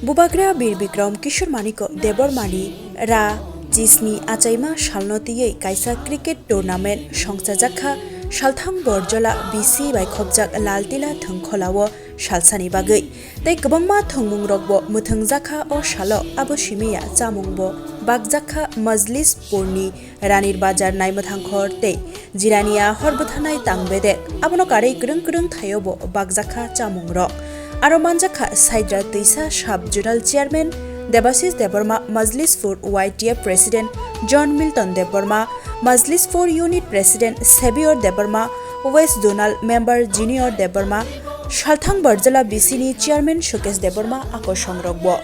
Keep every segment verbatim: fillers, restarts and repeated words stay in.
Bubagra Bir Bikram Kishore Manik Debbarmani ra chisni achaima salno twiwi kaisa cricket tournament songchajakha Salthang Borjola B C bai khopjak Laltila Thwngkholao salsani bagwi. Tei kwbangma thwngmungrokbo mwthwngjakha o salo, abo simiya chamungbo bakjakha Majlispurni Ranir Bazar naimwthangkhor tei Jirania hor bwthanai tang bedek, abono karwi kwrwng kwrwng thaio bo bakjakha chamungrok. Aro manjakha Saidra Twisa Sub Zonal Chairman Debashish Debbarma, Majlispur Y T F President John Milton Debbarma, Majlispur Unit President Savior Debbarma, West Zonal Member Junior Debbarma, Salthang Barjala B C ni Chairman Sukesh Debbarma akosongrokbo.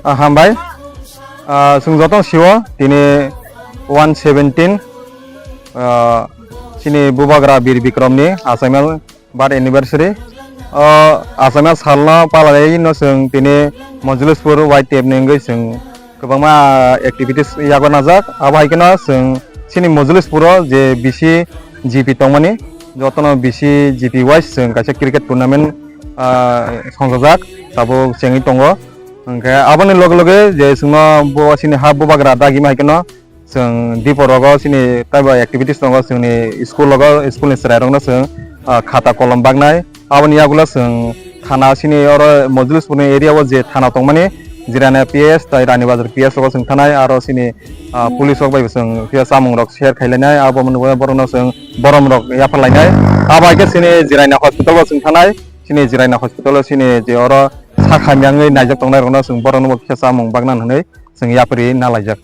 Ah, hambai. Ah, chwng joto sio tini one seventeen, ah, chini Bubagra Bir Bikram ni achaima birth anniversary. O achaima salno palai no chwng tini Majlispur Y T F ni wngwi chwng kwbangma activities yago najak. Abo hai kheno chwng chini Majlispuro je B C G P tongmani, jotono B C G P wise chwng kaisa cricket tournament, ah, songchajak, tabuk chengwi tongo. Hwnkhe aboni loge loge je chwngno bo chini ha Bubagra dagima hai kheno chwng dipor rogo chini taibo activities tongo, chwngni school rogo, school ni chwrai rokno chwng, ah, khata kolom baknai. Aboni yagulo chwng thana chini oro Majlispur ni area o je thana tongmani, Jirania P S tai Rani Bazar P S rogo chwng thanai, aro chini, ah, police rok bai bo chwng phiya chamung rok share khailainai, abo mwnwi borokno chwng borom rok yapharlainai. Abo hai khe chini Jirania hospital o chwng thanai, chini Jirania hospital o chini je oro sakha miyangwi naijak tongnai rokno chwng borokno bo phiya chamung bakna hwnwi chwng yapri nalaijak.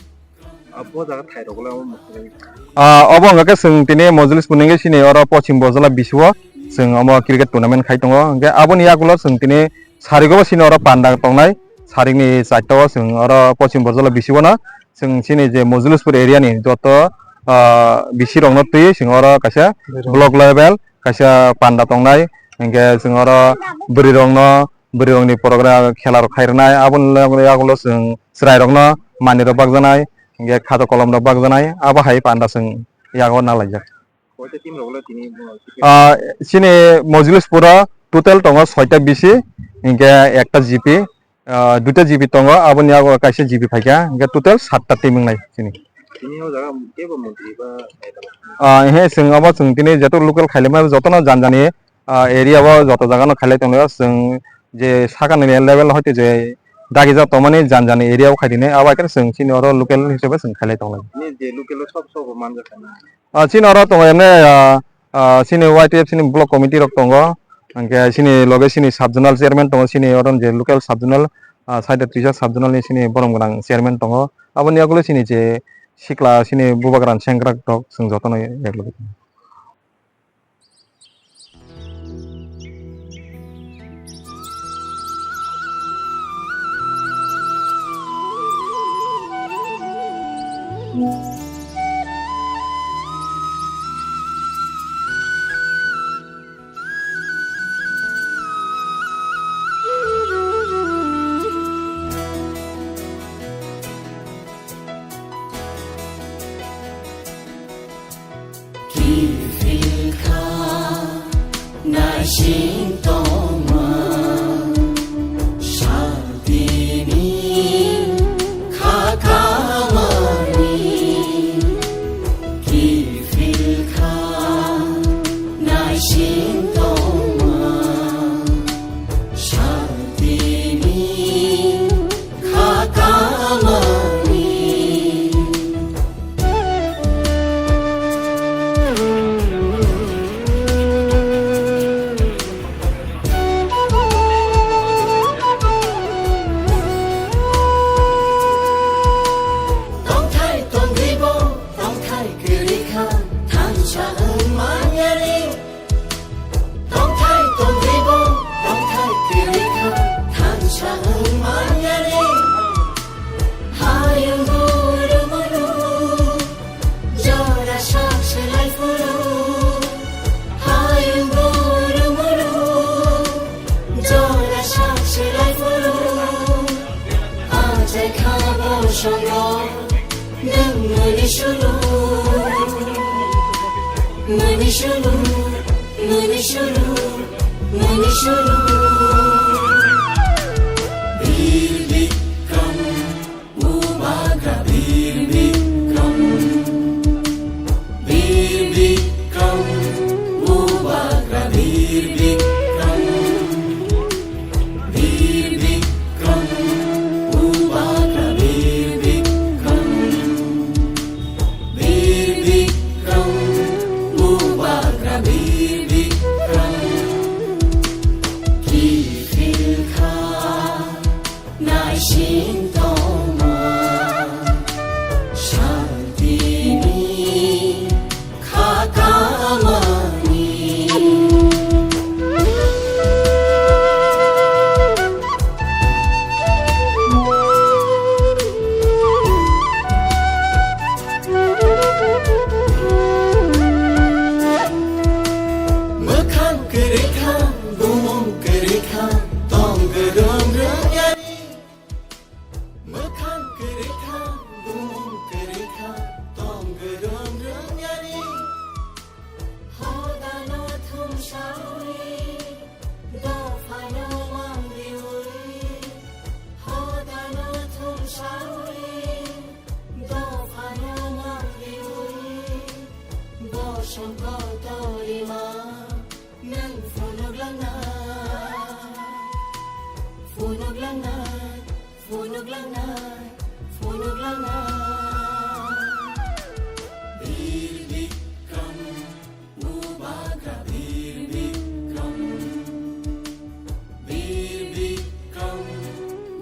Abo jaga thai rok le omo mokhe. Ah, obo wngkha khe chwng tini Majlispur ni wngkhe chini oro Pochim Bojala bisi o chwng omo cricket tournament khai tongo. Hwnkhe aboni yagulo chwng tini sarigo bo chini oro panda tongnai. Sarikni charta o chwng oro Pochim Bojala bisi o no chwng chini je Majlispur area ni joto, ah, bisi rok no twi chwng oro kaisa block level kaisa panda tongnai. Hwnkhe chwng oro bwrwi rok no bwrwi rokni program khela rok khai rwnai, aboni yagulo chwng chwrai rokno manwi rok bakjaknai, hwnkhe khato kolom rok bakjaknai, abo hai panda chwng yago nalaijak. Koita team rok le tini, ah, chini Majlispuro total tongo soita bisi, hwnkhe ekta G P, ah, duita G P tongo, aboni yago kaisa G P phaikha, hwnkhe total satta team wngnai chini. Tini o jaga kebo montri ba naitokma? Ah, he, chwng abo chwng tini jeto local khailaima jotono janjani ah, area o joto jaga no khailai tongo. Chwng je sakani level hoite je dagijak tongmani jan jani area o khaidini, abo hai kheno chwng chini oro local hisabe chwng khailai tonglai. Ni je local o sob sob manjak kana? Ah, chini oro tongo emne, ah, ah, chini Y T F chini block committee rok tongo, hwnkhe chini loge chini sub zonal chairman tongo, chini oro je local sub zonal, ah, Saida Trisa sub zonal ni chini borom gwnang chairman tongo, aboni yagulo chini je sikla chini bubagra sengkrak rok chwng jotono yagulo. Sing tongma, santini kha kamani kiphil kha, naising tongma, santini kha kamani. Tongthai tongribo, tongthai kwrwi kha, thansa wng manyani. Tongthai tongribo, tongthai kwrwi kha, thansa wng manyani. Hayung guru munu, jora sak selai phuru. Hayung guru munu, jora sak selai phuru. Achai kha bo songo, nwng muni sulu. Muni sulu, muni sulu, muni sulu. Bir Bikram, Bubagra Bir Bikram, Bir Bikram, Bubagra Bir Bikram, Bir Bikram, Bubagra Bir Bikram, Bir Bikram, Bubagra Bir Bikram, kiphil kha. Naising tongma, santini kha kamani. Mwkhang kwrwi kha, bumung kwrwi kha, tong kwrwng rwng yani. Mwkhang kwrwi kha, bumung kwrwi kha, tong kwrwng rwng yani. Hodano thumsawi, dophano mangriwi. Hodano thumsawi, dophano mangriwi. Bosong kotorima. Nang phunuk langnai, phunuk langnai, phunuk langnai, phunuk langnai. Bir Bikram, Bubagra Bir Bikram. Bir Bikram,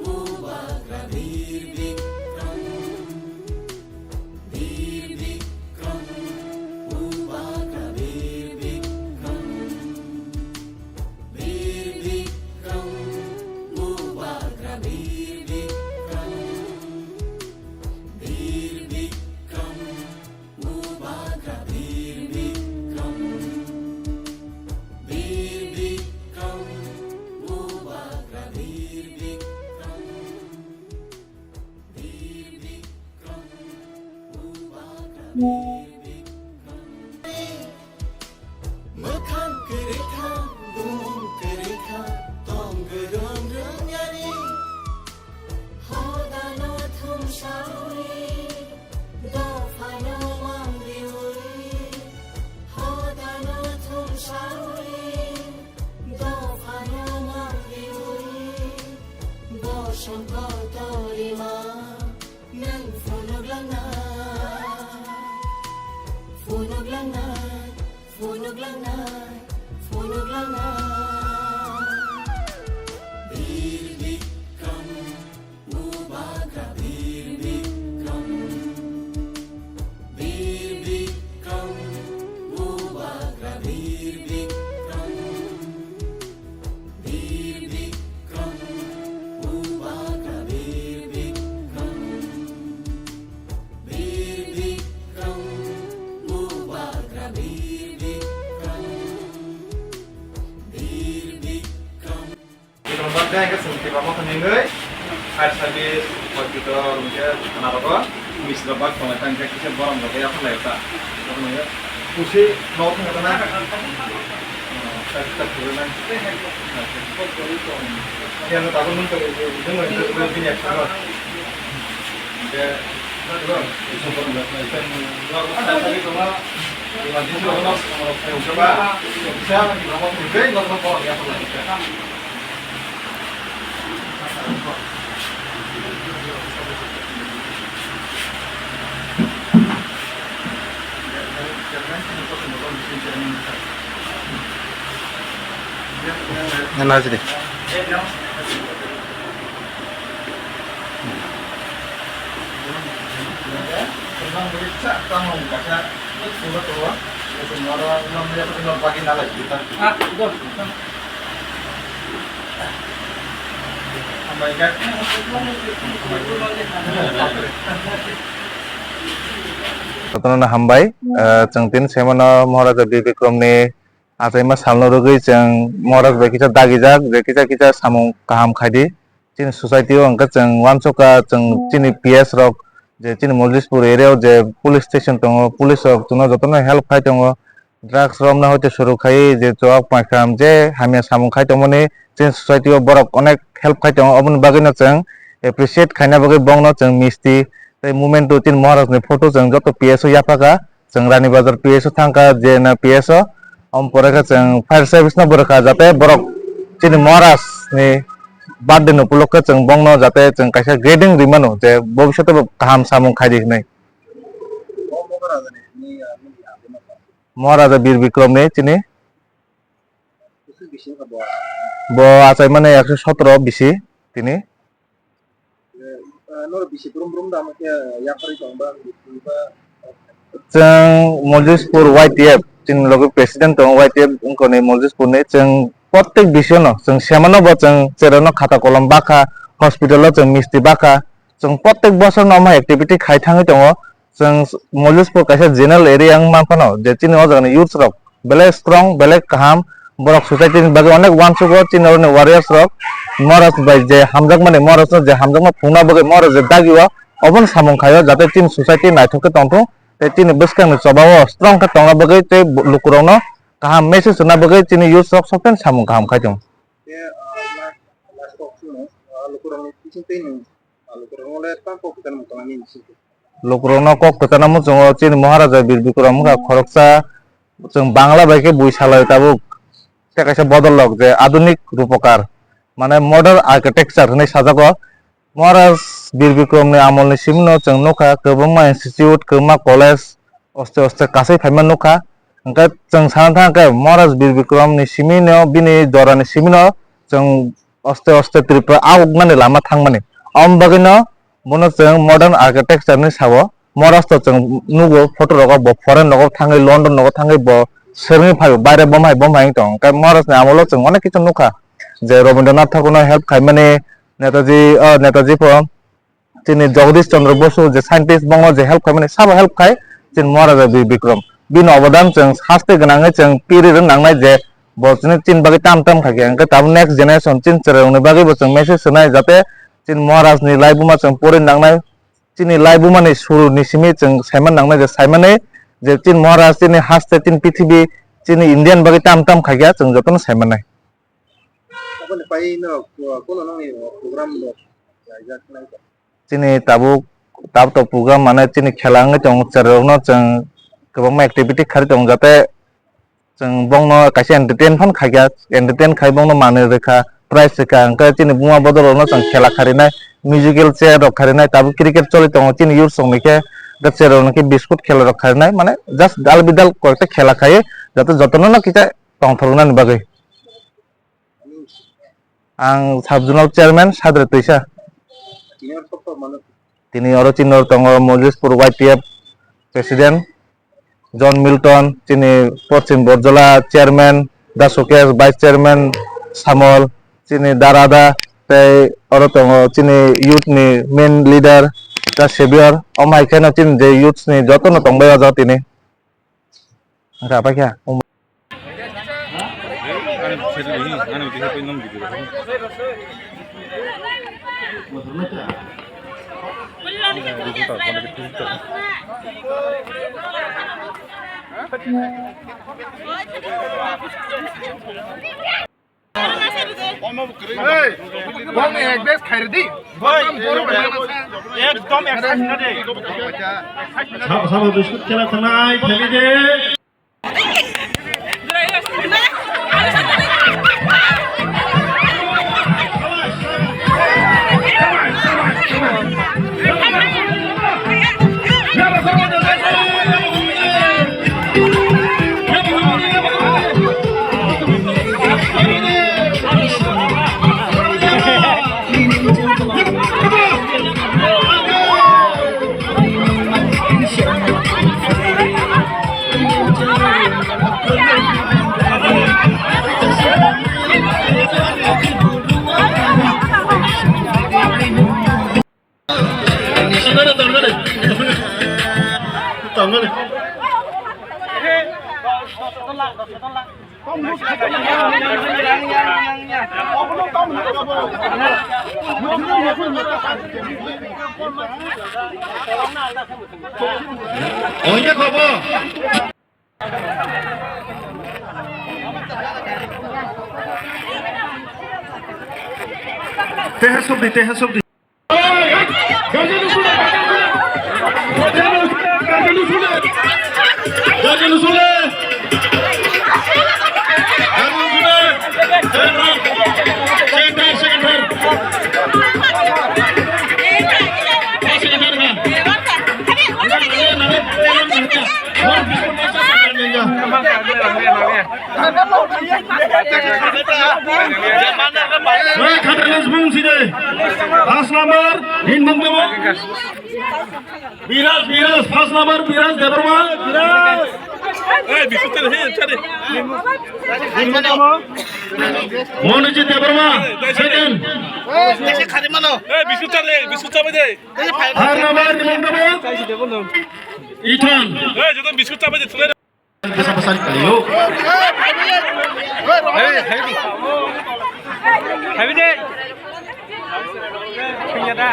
Bubagra Bir Bikram. Bir Bikram, Bubagra Bir Bikram. Bir Bikram, Bubagra Bir Bikram. Bir Bikram, Bubagra Bir Bikram. Bir Bikram, Bubagra Bir Bikram. Bir Bikram, Bubagra Bir Bikram. Mwkhang kwrwi kha, bumung kwrwi kha, tong kwrwng rwng yani. Hodano thumsawi, dophano mangriwi. Hodano thumsawi, dophano mangriwi. Bosong kotorima. Nang phunuk langnai, phunuk langnai, phunuk langnai, phunuk langnai. Bir Bikram, Bubagra Bir Bikram. Bir Bikram, Bubagra Bir Bikram. Bir Bikram, Bubagra Bir Bikram. Bir Bikram, Bubagra Bir Bikram. Bir Bikram. Bikram ba tei hwnkhe chwng tiba motha nengwi, fire service, hospital, hwnkhe thana rogo, police rok ba tongnai ta, hwnkhe kisa borom rok yaphar lai ta. Pusi nok thangkha ta na? Najri. Jotono hambai, eh, chwng tini saimano Maharaja Bir Bikramni achaima salno rwgwi chwng Maharaj bai kisa dagijak, je kisa kisa samung kaham khaidi. Chini society o hwnkhe chwng uansukha, chwng chini P S rok je chini Moljishpur area o je police station tongo, police rok chwngno jotono help khai tongo. Drugs romna hoite suru khai je chuak paikam je hamya samung khai tongmani chini society o borok onek help khai tongo. Oboni bagwino chwng appreciate khaina bagwi bongno chwng misti tei memento chini Maharaj ni photo chwng joto P S o yaphakha. Chwng Rani Bazar P S o thangkha, je na P S o. Om pore khe chwng fire service no bo rwkha, jate borok chini Maharaj ni birthday ni upolokhe chwng bongno jate chwng kaisa grading rimano, je bobishoto bo kaham samung khaidi hinwi. Maharaja Bir Bikram ni chini bo achaimani ekso sotro bisi tini. Chwng Moljishpur Y T F, chini logi president tongo Y T F wngkoni Moljishpur ni, chwng protek bisio no chwng semano bo chwng cherano khata kolom bakha, hospital o chwng misti bakha, chwng protek bosor no omo activity khai thangwi tongo. Chwng Moljishpur kaisa general area wng man phano je chini o jagani youths rok belai strong, belai kaham, borok society ni bagwi onek uansugo. Chini oroni warriors rok Maharaj bai je hamjakmani, Maharaj no je hamjakma phungna bagwi Maharaj je dagi o, obono samung khaio jate chini society naithok khe tongthung tei chini bwskang ni choba o strong khe tongna bagwi tei lukurok no kaham message rwna bagwi chini youths rok sob time samung kaham khai tongo. Lukurokno kok kwchangma muchungo chini Maharaja Bir Bikram wngkha khoroksa, chwng Bangla bai khe bui salai tabuk tei kaisa bodol rok je adunik rupokar, mane modern architecture hinwi sajago. Maharaj Bir Bikram ni amol ni simi no chwng nukha kwbangma institute, kwbangma college, oste oste kasai phaima nukha. Hwnkhe chwng sana thang khe Maharaj Bir Bikram ni simi no, bini jora ni simi no chwng oste oste Tripura a uknani lama thangmani. Aboni bagwi no bono chwng modern architecture ni sao. Maharaj to chwng nugo photo rogo, bo foreign rogo thangwi, London rogo thangwi bo swrwngwi phaio, baire bom hai bom hai wng tong. Hwnkhe Maharaj ni amolo chwng onek kichu nukha je Rabindranath Thakur no help khaimani, Netaji, ah, Netaji pho chini Jagadish Chandra Bosu je scientist, bongno je help khaimani, sabo help khai chini Maharaja Bir Bikram. Bini obodan chwng haste gwnangwi chwng piri rwna nangnai je bo chini, chini bagwi tam tam khaikhe. Hwnkhe tabuk next generation chini chwrairokni bagwi bo chwng message rwnai jate chini Maharaj ni laibuma chwng pori nangnai, chini laibuma ni suru ni simi chwng saiman nangnai je saimani je chini Maharaj, chini haste, chini prithibi, chini Indian bagwi tam tam khaikhe chwng jotono saimannai. Aboni pai no, uh, kuno nangni, uh, program bo kaijak nai. Chini tabuk, tabuk tok program mane chini khela wngwi tongo, chwrairokno chwng kwbangma activity kharwi tongo, jate chwng bongno kaisa entertain phan khaikha, entertain khai bongno manwi rwkha, prize rwkha, hwnkhe chini buma bodol rokno chwng khela kharinai, musical chair rok kharinai, tabuk cricket choli tongo chini youth rokni khe, hwnkhe chwrairokni khe biscuit khela rok kharinai, mane just dal bidal koyekta khela khai, jate jotono no kisa tongthoknani bagwi. Ang sub zonal chairman Sadre Twisa. Tini oro chini oro tongo Moljishpur Y T F president John Milton, chini Poschim Borjola chairman Da Sukesh, vice chairman Samol, chini Darada, tei oro tongo chini youth ni main leader Da Savior. Omo hai kheno chini je youths ni jotono tongbai o jaga tini. Wngkha paikha. Bong ek bes khairi di. Ekdom excited na de. Sabo, sabo, biskut khela thangnai, khairi de. Oye, kobo. Teha sobdi, teha sobdi. Khatalis bung sini. Pas number, in bung demo. Biraj, Biraj, pas number, Biraj Debbarma. Biraj. Monojit Debbarma, second. Eh, bisu chale, bisu chabe de. Third number, Nimon Debbarma. Ethan. Eh, joto bisu chabe de, chale. Basa basa liyo. Habi de. Punya da.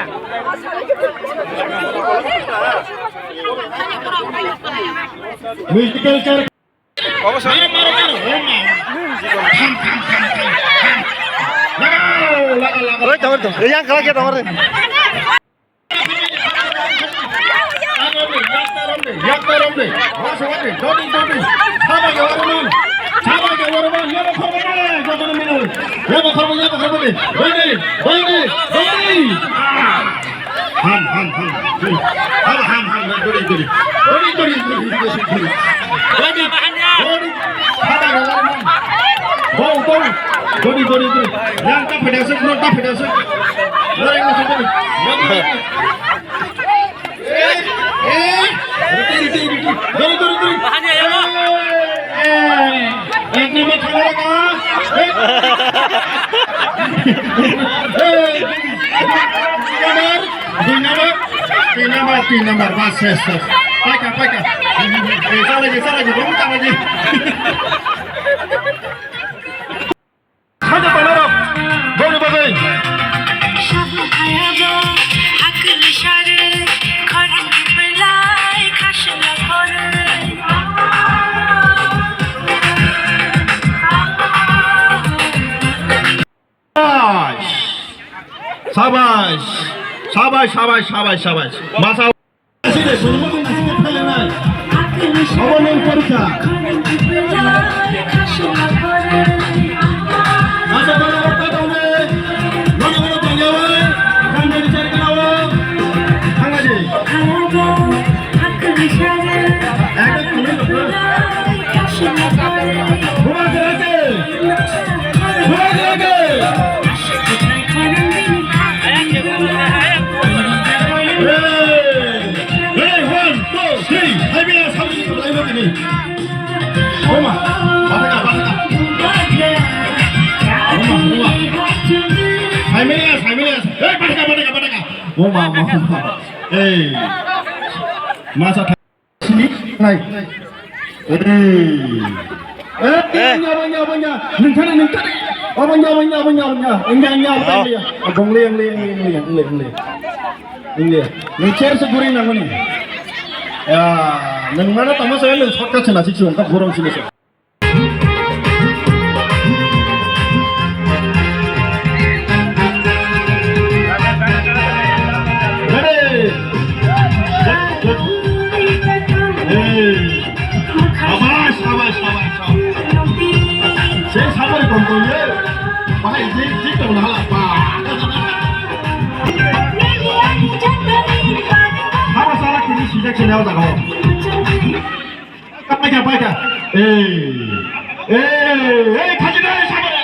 Musical chair. Maro, maro, maro. Laga, laga, laga. Oi, tawar to. Yang kalah kita tawar. Yakta romde, yakta romde. Wasa wade, dodi, dodi. Saba ke waraman. Saba ke waraman. Yabo khorbo male, jotono minoi. Yabo khorbo, yabo khorbo de. Dodi, dodi, dodi. Ah. Ham, ham, ham. Ham, ham, ham. Dodi, dodi. Dodi, dodi, dodi, dodi, dodi. Dodi, dodi. Saba ke waraman. Bau, bau. Dodi, dodi, dodi. Yang ta phedasuk, no ta phedasuk. Dodi, dodi, dodi. Ek number thang ka? Dui number, dui number, tin number, bas, ses, ses. Paika, paika. Eh, sala je, sala je, bom tala je. Haja tanarok, boni bagwi. Sabash. Sabash. Sabash, sabash, sabash, sabash. Masa Obo nung porikha. Asa kono rok ta tong de. Nono kono tong yawi. Kan de bichar kana o. Thangla di. Ekdom tong de. Buma kira ke. Buma kira ke. Hey! Hey, one, two, three. Hai, bini, hai, bini, hai, bini. Oma, bataka, bataka. Oma, oma. Hai, bini, hai, bini. Hey, bataka, bataka, bataka. Oma, oma, oma. Hey. Masa Sini, nai. Eh. Eh, abang ya, abang ya, abang ya. Nengkana, nengkana. Abang ya, abang ya, abang ya, abang ya. Enggak, enggak, abang ya. Abang le, le, le, le, le, le. Enggak. Neng chair seguri nang ni. Ya, nwng mano tamo se nwng shortcut se nasik se wngkha borong sini se. Ready? Hey. Shabash, shabash, shabash, shabash. Sei sabari tong tong ye. Bahai je, je tong na hala pa. Haba sala kini sida kene jago. Paikha, paikha. Ei. Ei, ei, khaji dai, sabare.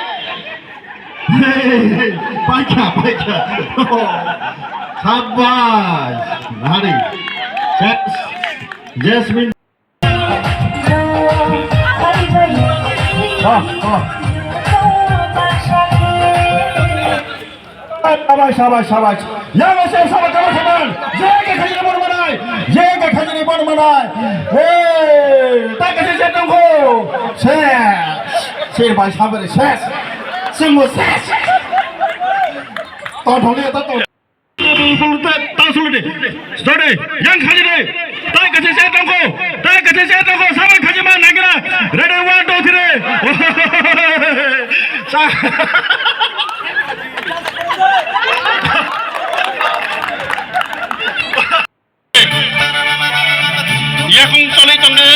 Ei, ei, paikha, paikha. Sabash. Hari. Yes. Jasmine. Oh, oh. Shabash, shabash, shabash. Yang se shabash, shabash, shabash. Je ke khajini bon manai. Je ke khajini bon manai. Hey, ta ke se tongko. Ses. Sir bai sabare ses. Simo ses. To tholi ta to. Tang sulu de. Dode, yang khaji de. Tai kache se tongko. Tai kache se tongko. Sabai khaji ma nagira. Ready, one, two, three. Sa- Yakung cholai tongde,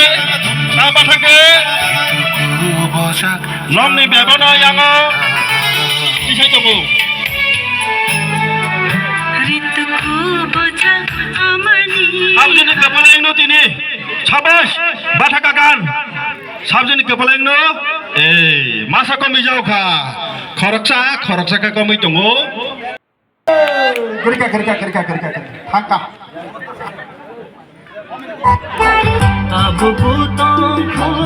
ta bathakhe. Nokni bebano yango tisai tongo. Sabjini kapalengno tini. Sabash, bathaka gan. Sabjini kapalengno. Ei, masa komijao kha. Khoroksa, khoroksa khe komoi tongo. Kerika, kerika, kerika, kerika, kerika. Thangka.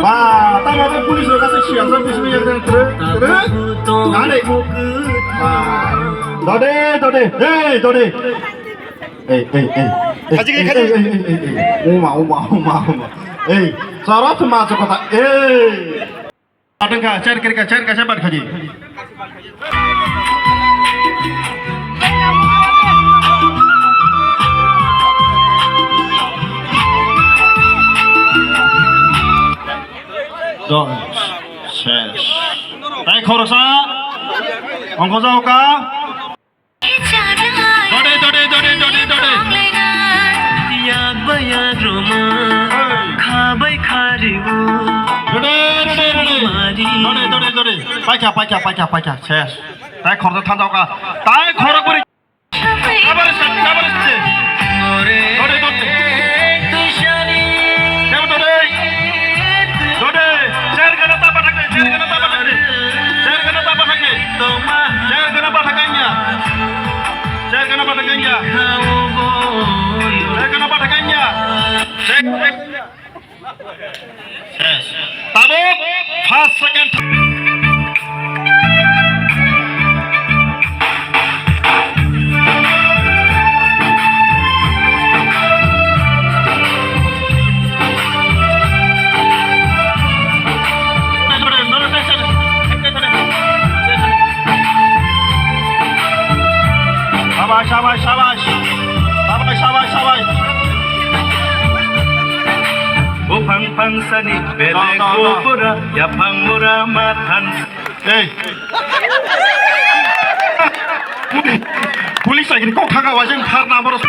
Ba, tamo be police rok asa siya, sa police rok yang tere, tere. Nane. Ba, dode, dode, hey, dode. Hey, hey, hey, hey. Kaji, hey, kaji. Hey, hey, hey, hey, hey. Uma, uma, uma, uma. Hey, sarap sama sa kota. Hey. Atangka, chair kerika, chair kaisa ban khaji. Dos, ses. Tai khoroksa, ongkho jaoka. Dode, dode, dode, dode, dode. Yak bai yak roma, hey. Kha bai kha riu. Dode, dode, dode. Mari. Dode, dode, dode. Paikha, paikha, paikha, paikha. Ses. Tai khorok thanjao ka. Tai khorok bori. Abar sa, abar sa. Dode, dode. Dode, dode. Dode. Ser gana tapa thakde, ser gana tapa thakde. Ser gana tapa thakde. Ser gana tapa thakde. Ser gana tapa thakde. Ser gana tapa thakde. Ser. Yes. Tabuk first, second. Shabash, shabash, shabash. Shabash, shabash, shabash. Buphang phangsani belek, no, no, no. Bupura, yaphang mura mathan. Hey. Police lagi kok khaga wajeng thar na boros.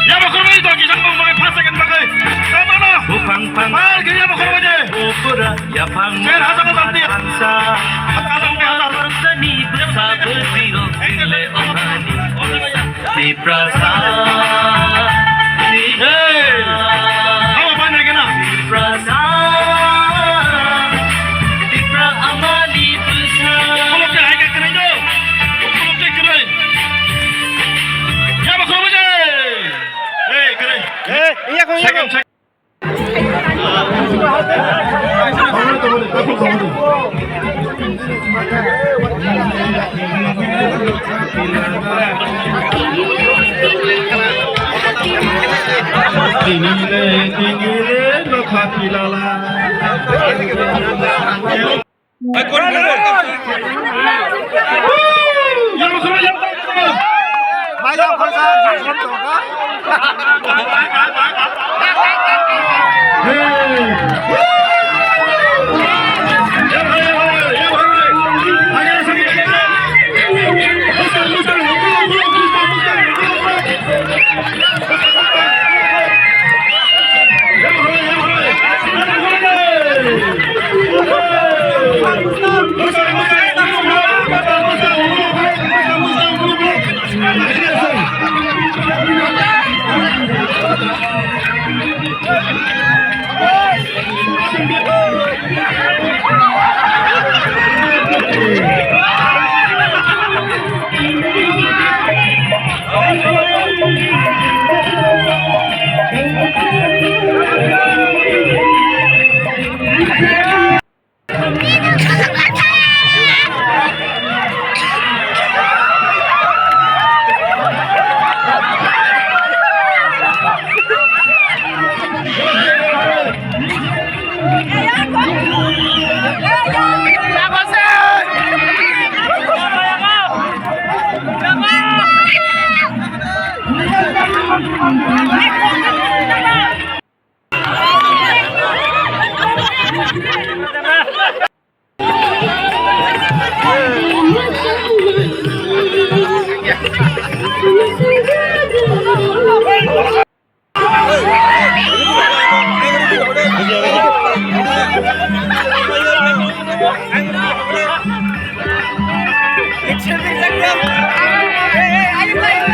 Ya bakor bai to kisang bang bai first, second bagai. Sama na. Buphang phang. Bar gaya bakor bai. Bupura, yaphang. Ser hajar hajar dir. Hajar hajar. Sani besa besi o kile ohani. Tiprasa. Hey! Hawa ba nai gana? Tiprasa. Tipra amani bwsa. Khuluk de hai ka kwrwi do. Khuluk de kwrwi. Ya ba khuluk de. Hey, kwrwi. Eh, iya ko, iya ko. Second, second.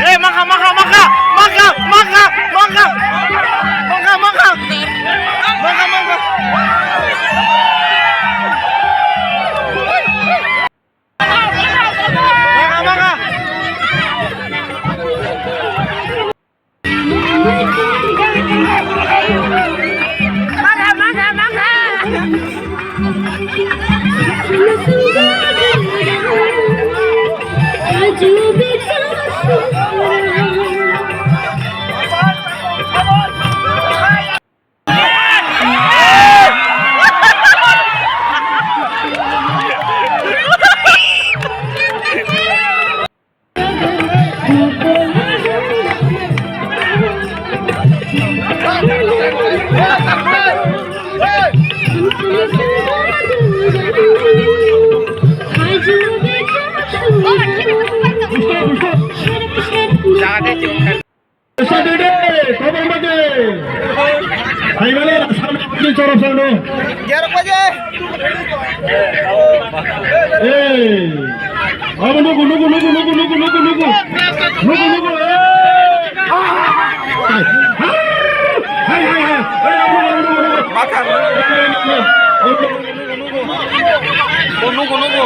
Eh, mangkha, mangkha, mangkha, mangkha, mangkha, mangkha, mangkha, mangkha, mangkha, mangkha. Saturday, khobor mate. Hai bale, samne ki chorop sangno. Gyaro baje. Eh. Abo nugu, nugu, nugu. Nugu, nugu, eh. Hai, hai, hai. Eh, abo nugu, nugu, nugu. Nugu, nugu.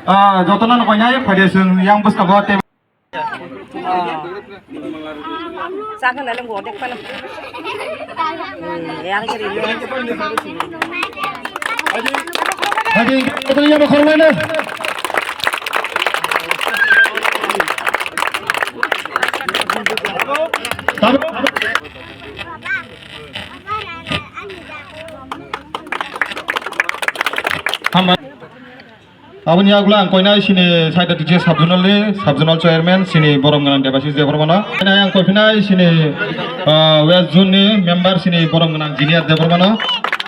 Ah, jotono no koinai phaide sung yang bwskango te. Chakha nai le bo dek pano. Hmm, yang kiri. Haji, jotono yang khoroknai no. Tabuk. Hambai. Aboni yagulo ang koinai sini Saida District Sub Zonal ni Sub Zonal Chairman sini borom gwnang Debashis Debbarma no. Koinai ang koiphinai sini, ah, West Zone ni member sini borom gwnang Junior Debbarma no.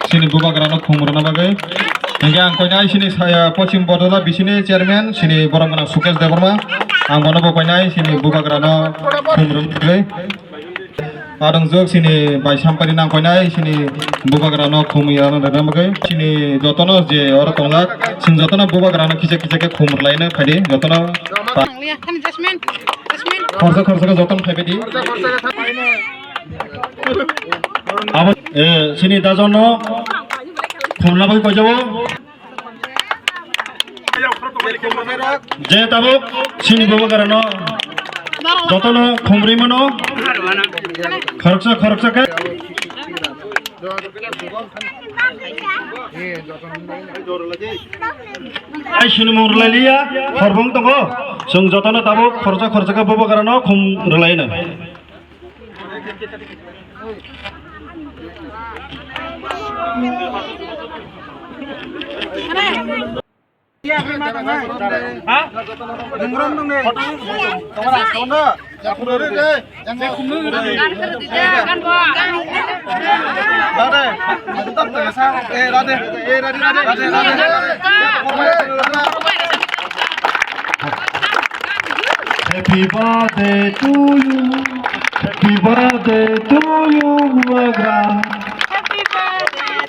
Sini bubagra no khum rwna bagwi. Hingke ang koinai sini saya Pochim Bordola bisini Chairman sini borom gwnang Sukesh Debbarma. Ang bono bo koinai sini bubagra no khum rwna bagwi. Adongjwk sini bai sampari nang koinai sini bubagra no khumui ano rwna bagwi. Sini jotono je oro tongjak, sini jotono bubagra no kisa kisa khe khum rwlaino phaidi jotono. Khorsa khorsa khe jotono phaibaidi. Abo, eh, sini dajono khumna bagwi koijago. Je tabuk sini bubagra no jotono khumrwi mano. Khoroksa khoroksa khe. Ai sini mung rwlailiya, horbong tongo. Chwng jotono tabuk khoroksa khoroksa khe bubagra no khum rwlaino. Happy birthday to you. Happy birthday to you, Bubagra. Happy birthday to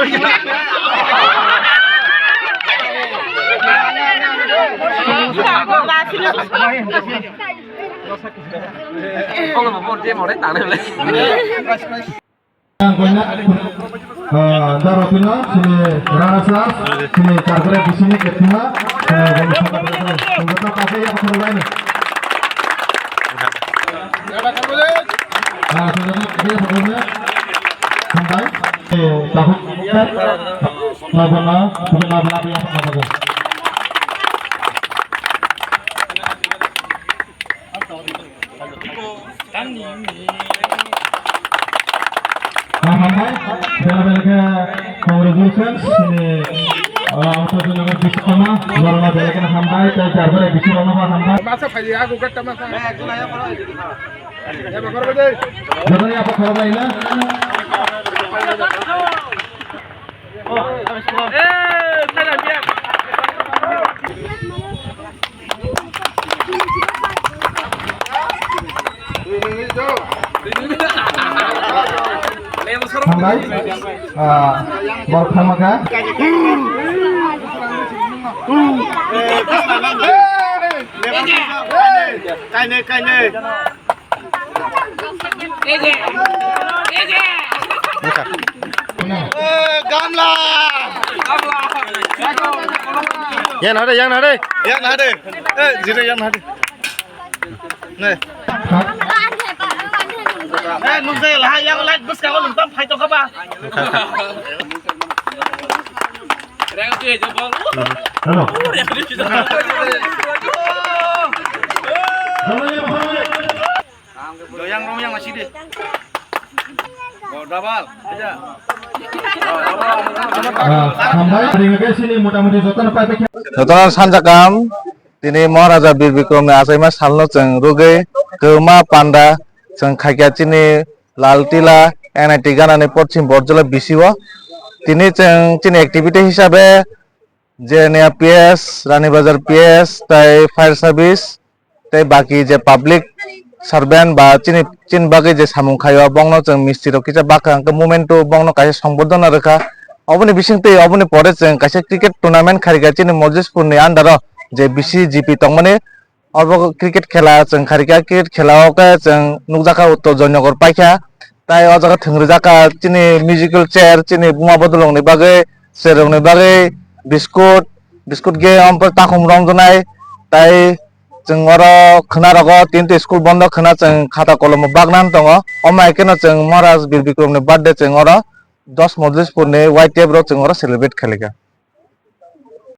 you. Ang koina, ah, daro pino, sini rana sa, sini chargre bisini ketima, ah, bani saka berkata, sungguh tak apa ya, apa lain? Ah, sungguh tak apa ya, apa lain? Sampai, eh, tahu, labana, bukan labana, apa ya, apa lain? Ah, hambai. Bela bela khe congratulations. Sini, ah, Uttar Dinagar Biskama, Borma bela khe hambai, tei jar bela bisi rokno bo hambai. Masa phai ya, aku kata masa. Joto ni apa khorok lai na? Hambai, ah, bor khama kha. Kaine, kaine. Gamla. Yang nade, yang nade. Yang nade. Eh, jire yang nade. Ne. Eh, nung je lah yang light bus ka nung tam phai to ka ba. Hello. Joyang rong yang masih deh. Oh, double. Aja. Ah, hambai, ring ke sini motamoti joto na pai pe. Joto na sanja kam, tini Maharaja Bir Bikram ni achaima salno chwng rwgwi kwma panda chwng khaikya chini Lal Tila N I T gana ni Pochim Borjola bisio. Tini chwng chini activity hisabe Jerenia P S, Rani Bazar P S, tai fire service, tei baki je public servant ba chini, chini bagwi je samung khaio, bongno chwng misti rok kisa bakha hwnkhe memento bongno kaisa songboddona rwkha. Oboni bisingtwi oboni pore chwng kaisa cricket tournament kharikha chini Mojlispur ni under o je B C G P tongmani. Obo cricket khela chwng kharikha, cricket khela o khe chwng nukjakha Uttor Joynagar paikha. Tai o jaga thwng rwjakha chini musical chair, chini buma bodolrokni bagwi, chair rokni bagwi biscuit, biscuit ge omo takhum romjaknai. Tai chwng oro khwna rogo tinta school bondo khwna chwng khata kolom bagnan tongo. Omo hai kheno chwng Maharaj Bir Bikramni birthday chwng oro dos Mojlispur ni Y T F rok chwng oro celebrate khalikha.